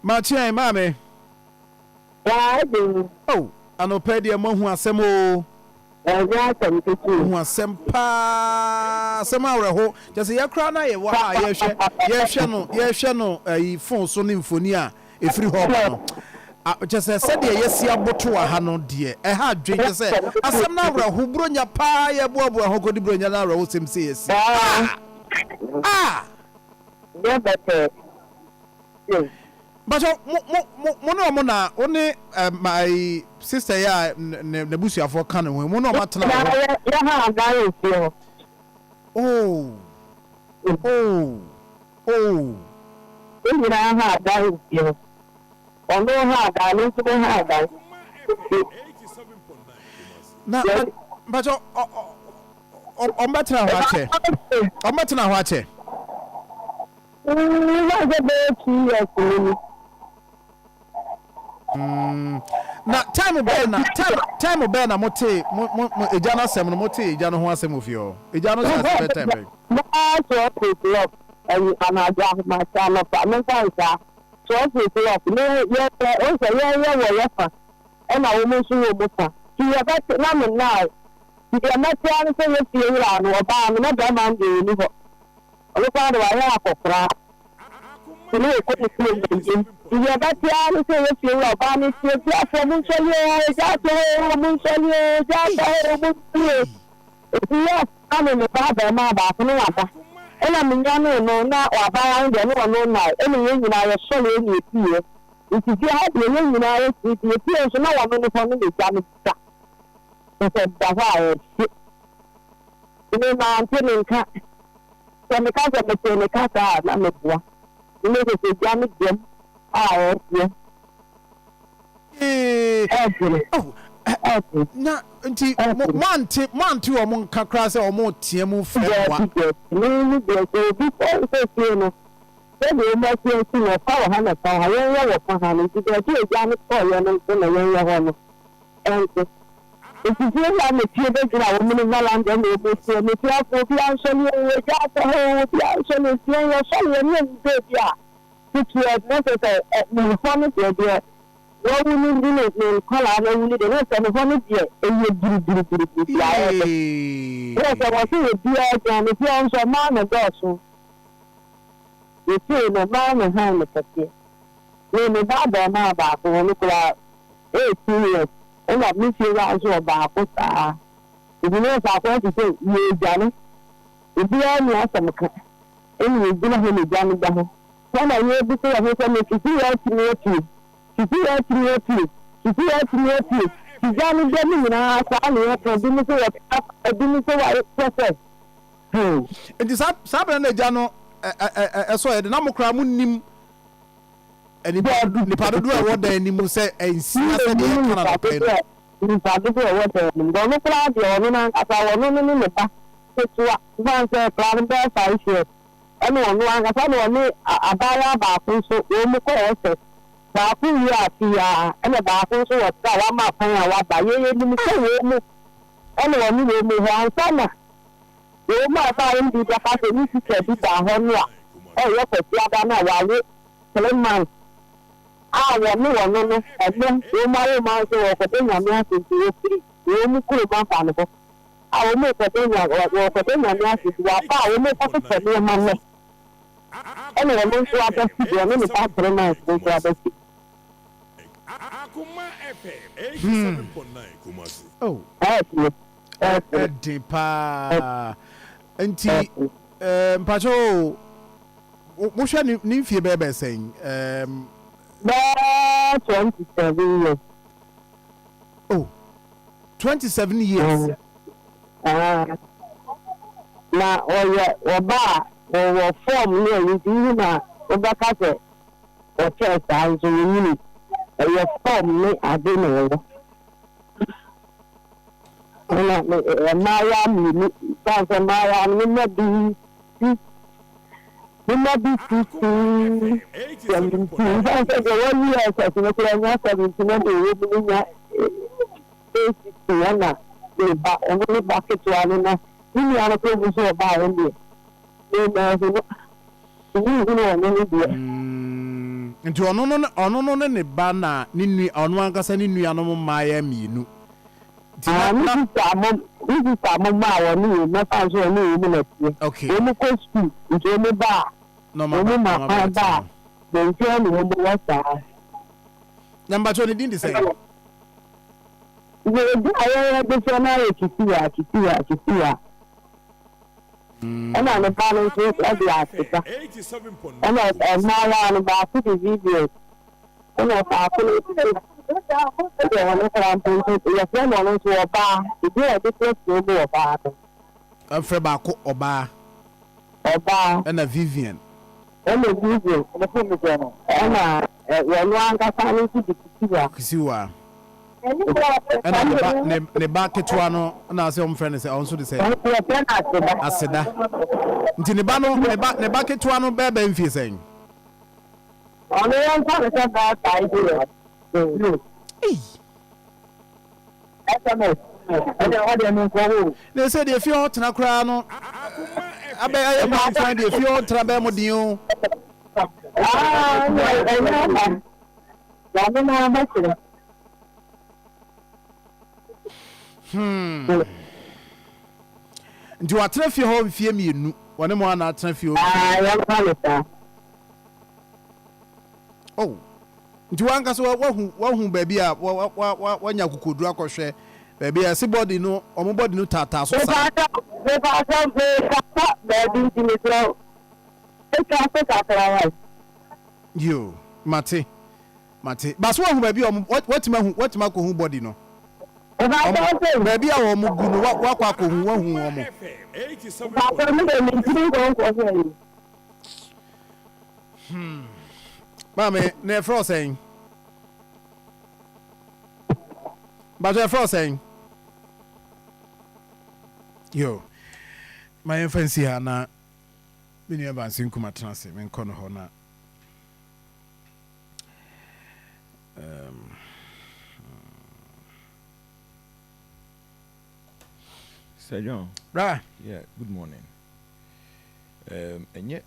Makyeɛn, maame. Waa agye. Oh, anɔpa yi deɛ moahu asɛm oo. Ɛnyɛ asɛm ketewa. Moahu asɛm paa, asɛm awerɛho. Kyerɛ sɛ yɛ koraa na yɛwɔ ha a yɛhwɛ, yɛhwɛ no, yɛhwɛ no ayi phone so ne mfoni a ɛfiri hɔ ba no. Kyerɛ sɛ sɛdeɛ yɛasi aboto wɔ ha no deɛ, ɛha adwene. Kyerɛ sɛ asɛm no awerɛho, Buronya paa yɛboaboa ho kɔdi Buronya no awerɛhosɛm sei asi. Ah! Ah! Nyɛ bɛtɛɛ. Mpakyɛw mo mo mo mo ne ɔmo na wo ne ɛ my sister yi a ne n'abusuafoɔ ka ne ho yi mo ne ɔmo atena wɔ hɔ. Yɛ yɛ ha adan wɔ fie hɔ. Oh oh oh. Yɛn nyinaa ha adan wɔ fie hɔ. Ɔno ha adan me nso me ha adan. Na mpakyɛw ɔ ɔ ɔmo bɛtena hɔ akyɛ ɔmo bɛtena hɔ akyɛ. Mm, na sɛ bɛyɛ 2 years ni ni. Na time bɛɛ na time bɛɛ na mo te mo egya no asɛm no, mo te egya no ho asɛm wɔ fie hɔ? Egya no hyɛ ase bɛ time bɛn? Bɛyɛ 12 o'clock ɛyi anadwo ahomakye anɔpa memfa nsaa 12 o'clock ne yɛ yɛ o sɛ yɛyɛ wɔ yɛ fa ɛna wɔn nso wɔ mu fa ti yɛbɛte na me nnae ti deɛ mɛte ara ne sɛ yɛ fie wura no ɔbaa no na bɛrima no deɛ ɔni hɔ. Ɔno koraa de wayɛ akɔkoraa nti ne yɛkɔ ne fie ntɛmntɛm. Nti deɛ ɛbɛte ara ne sɛ yɛfie wura ɔbaa no tie, Akuafoɔ monsɔre oo, agya atɔ oo, monsɔre oo, agya atɔ oo, monsɔre oo. Nti yɛ na me ne ba abarimaa baako ne wada. Ɛna menyanee no na wabaayewa no deɛ ne ɔno nnae. Ɛna yɛn nyinaa yɛsɔreɛ na yɛpueɛ. Nti fie ha deɛ yɛn nyinaa yɛsere nti yɛpueɛ nso na ɔno ne hɔ ne n'agya no da. Kyerɛ sɛ da hɔ a ɛhye. Me mante ne nka. Sɛ meka sɛ metee ne kasa a, na meboa. Me sɛ sɛ gya no gyam a ɛreteɛ. Ɛdene. Ɛdene. Na nti mo moante moante wɔn nka koraa sɛ wɔn reteɛ mu frɛ mmoa? Daabi daabi. Me me deɛ sɛ obi sɛ sɛ fie no sɛdeɛ wɔn asi asi no ɛfa wɔ ha na ɛfa wɔ ha, yɛn yɛ wɔ fa ha no nti baabi a egya no tɔeɛ no nso na yɛn yɛ hɔ no ɛnte. Enti fie hɔ a na pie bɛgyina wɔn ne valanda na wɔn asia no fie afɔ obiara nsɔre oo agya atɔ hɔ oo obiara nsɔre nti yɛn yɛsɔre yɛn ne yɛn baabi a ketewa bi na kyerɛ sɛ ne hɔ no deɛ deɛ wawu no ne ne ne nkwadaa no awu no deɛ na sɛ ne hɔ no deɛ ɛyɛ biribiribiribi ayɛ dɛ na sɛ wɔn sɛ obiara gyina ne fie nso mmaa na dɔɔso yɛtie no mmaa na han no kɛseɛ ne ne ba abarimaa baako wɔn koraa 18 years ɛna me fie wa nso wɔ baako saa ebi ne sɛ akɔyɛ te sɛ yɛredwane, obiara nni asɛm ka ɛna yɛgyina hɔ na gya no da hɔ sɛ na yɛrebisa yɛn ho sɛ no sisi yɛ atumi apue, sisi yɛ atumi apue, sisi yɛ atumi apue si gya no da mu nyinaa saa na yɛka ebi mo sɛ wɔka ebi mo sɛ wɔayɛ sɛ Nti saa bɛrɛ na agya no ɛsɔ yɛ de na mo koraa mo nim nipa nipa dodoɔ a ɛwɔ dan no mu sɛ 6 sɛdeɛ yɛka no anɔpa yi no. Nipa dodoɔ a ɛwɔ dan no mu ɔno koraa deɛ ɔno n'ankasa ɔno ne ne ba ketewa fan sɛ koraa no bɛyɛ 5 years ɛna ɔno ankasa na ɔne abaayewa baako nso wɔn mu kɔ ɛsɛ baako wie afe yi a ɛna baako nso wɔ sra wama kwan a waba yɛyɛ nim sɛ wɔn mu ɛna ɔne wɔn mu hɔ ansa na wɔn mu a baa no bi bɛka sɛ ne sika bi da hɔ no a ɛyɛ kɔsi aba no a wawo 3 months a wɔne wɔn no ɛnɛ wɔn mu awo man nso wɔkɔdɛ Nyame ase nti wɔfiri wɔn mu kurom aba no hɔ a wɔn mu kɔdɛ nya wɔkɔdɛ Nyame ase nti wɔaba a wɔn mu kɔtotɔ nneɛma nnɛ ɛna wɔn nso abɛsi deɛ ɔne ne ba 3 months nso abɛsi. Oh. Ɛɛdene. Ɛden paa. Nti mpakyɛ o, wohwɛ ne mfie bɛyɛ sɛn? Bɛɛ 27 years. Oh, 27 years. Ah. Na ɔyɛ ɔba a wɔwɔ form ne ɛyi nti wohu na wobɛka sɛ ɔkyɛɛ saa nso wɔnyini ɛyɛ form ne ade na ɛwɔ ɛna mmaayewa mmienu san sɛ mmaayewa no mema bi si mema bi 16, 17 san sɛ deɛ wɔyi ɛsɛs no koraa nya 17 na deɛ ɛwɔ mu no nya 16 ɛna ne ba ɔno ne ba ketewa no na ne nua no koraa mu nso ɔbaa ɛn deɛ ne na ɛho no ne nhunu ɔno ne deɛ. Nti ɔno no ɔno no ne ne ba na ne nua ɔno ankasa ne nuanom mmaayɛ mmienu. Nti na Ah, me na sista mo me sista mo mma a wɔne wɔn mɛfa nso wɔne wɔn mu na teɛ. Wɔn kɔ sukuu nti wɔn ba a Na ɔma wɔn ba ma na ɔma kwan bɛtena ba a hɔ. bɛnkyɛn na wɔn wɔ saa. Na mpakyɛw ne din de sɛn? Nti ebi a yɛyɛ de sɛ na ayɛ kisiwa kisiwa kisiwa ɛna ne ba no nso ɛde aseda ɛna mmaayewa no baako de Vivian ɛna baako no nso ɛde ɔno koraa mpo nso yɛfrɛ no ɔno nso ɔbaa ebi a yɛde frɛ frɛ mu ɔbaa no. Ɛfrɛ baako ɔbaa. Ɔbaa. Ɛna Vivian. Ɛna Vivian ɛna wɔn ankasa no nso de kisiwa. Kisiwa. Ɛna ne ba ne ne ba ketewa no na sɛ wɔn frɛ no sɛ ɔno nso de sɛ. Wɔfrɛ no Aseda. Aseda. Nti ne ba no ne ba ne ba ketewa no bɛɛ bɛn mfie sɛn? Ɔno yɛn nfa no sɛ bɛɛ 5 years. Ei. SMS ɛdeɛ hɔ deɛ menkɔ hɔ o. Na ɛsɛ deɛ fie hɔ tena koraa no abɛ ayɛ mo fan deɛ fie hɔ tena bɛyɛ mo den o. Ah, ɛnyɛ ɔma. Nyame na bɛkyerɛ. Hmm. Nti watena fie hɔ mfie mmienu wɔne mo ana atena fie hɔ. Ah, yɛmfa no saa. Oh. Nti wankasa wahu wahu baabi a wa wa wa wanya akokoduru akɔhwɛ baabi a ɛsi body no wɔn body no taataa so saa. Mepakyɛw mepakyɛw mekasa baabi nti mesrɛ wo etwa so kakra wai. Yoo mate mate baso wahu baabi a wɔn watumi ahu watumi akɔhu body no. Mepakyɛw sei. Baabi a wɔn gu no wakɔ akɔhu wahu wɔn. Mepakyɛw me deɛ mentumi nkɔ nkɔhwɛ yi. Hmm. Maame, na yɛfrɛ wo sɛn? Mpakyɛ yɛfrɛ wo sɛn? Yo, ma yɛmfa nsi ha na me nua Bansi Nkum atena ase, menkɔ no hɔ na um, Sir John. Bra. Yeah, good morning. Um, ɛnyɛ.